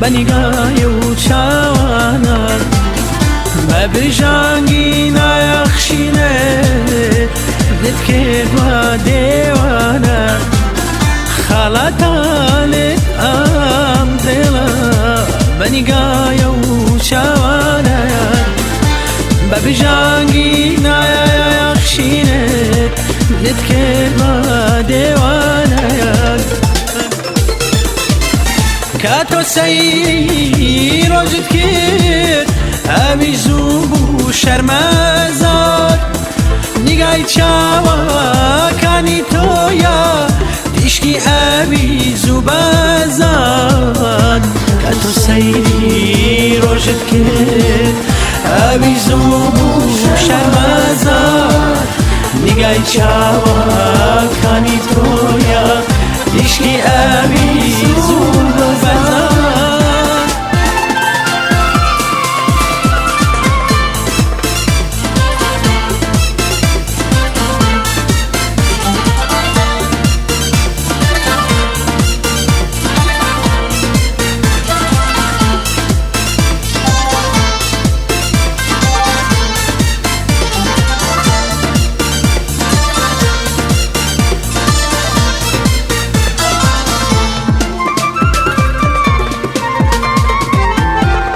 بە نیگایە و چاوانە بە بژانگی نایەخشینێ نتکرد بە دێوانە خەڵەتانت ئەم دڵە بە نیگایە و چاوانە بە بژانگی نایەخشینێت نتکرد بە دێوانە کە تۆ سەیری ڕۆژت کرد ئەوی زوو بوو شەرمەزار نیگای چاوەکانی تۆیە تیشکی ئەوی زوو بەزان کە تۆ سەیری ڕۆژت کرد ئەوی زوو بوو شەرمەزار نیگای چاوەکانی تۆیە تیشکی ئەوی زوو بەزان.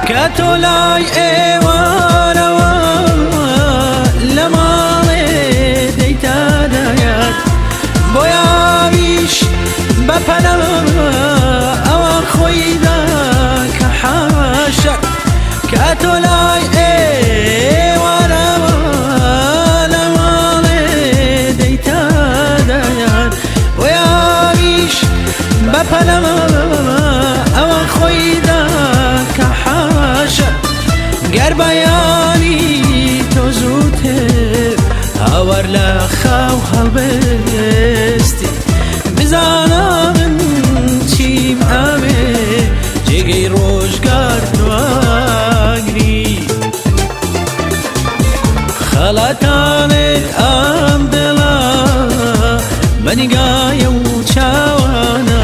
کە تۆ لای ئێوارەوە لە ماڵێ دەیتە دایات بۆ یاویش بە پەلە ئەوە خۆیدا کە حاشە کە تۆ لای ئێوارەوە لە ماڵێ دەیتە دایات بۆ یاویش بە پەلە ئەوە خۆیدا کە حاشە گەر بەیانی تۆ زووتر هاوار لە خاو هەڵبستی بزانە من چیم ئەوێ جێگەی ڕۆژگار نواگری خەڵەتانت ئەم دڵە بە نیگایە و چاوانە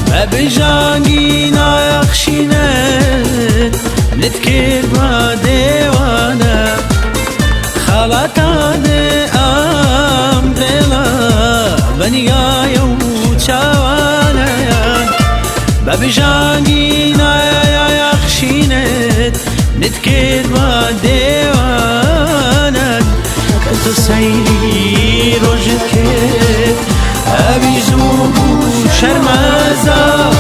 بە بژانگی نایەخشینت نتکرد بە دێوانە خەڵەتانێ ئەم دڵە بە نیگایە و چاوانە بە بژانگی نایەخشینت نتکرد بە دێوانە کە تۆ سەیری ڕۆژت کرد ئەوی زوو بوو شەرمەزار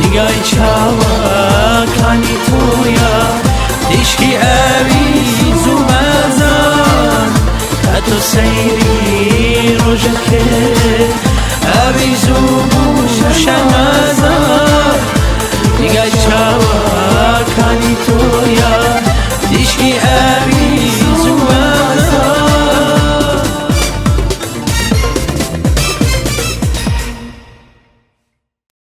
نیگای چاوەکانی تۆیە تیشکی ئەوی زوو بەزان کە تۆ سەیری ڕۆژت کرد ئەوی زوو بوو شەرمەزار.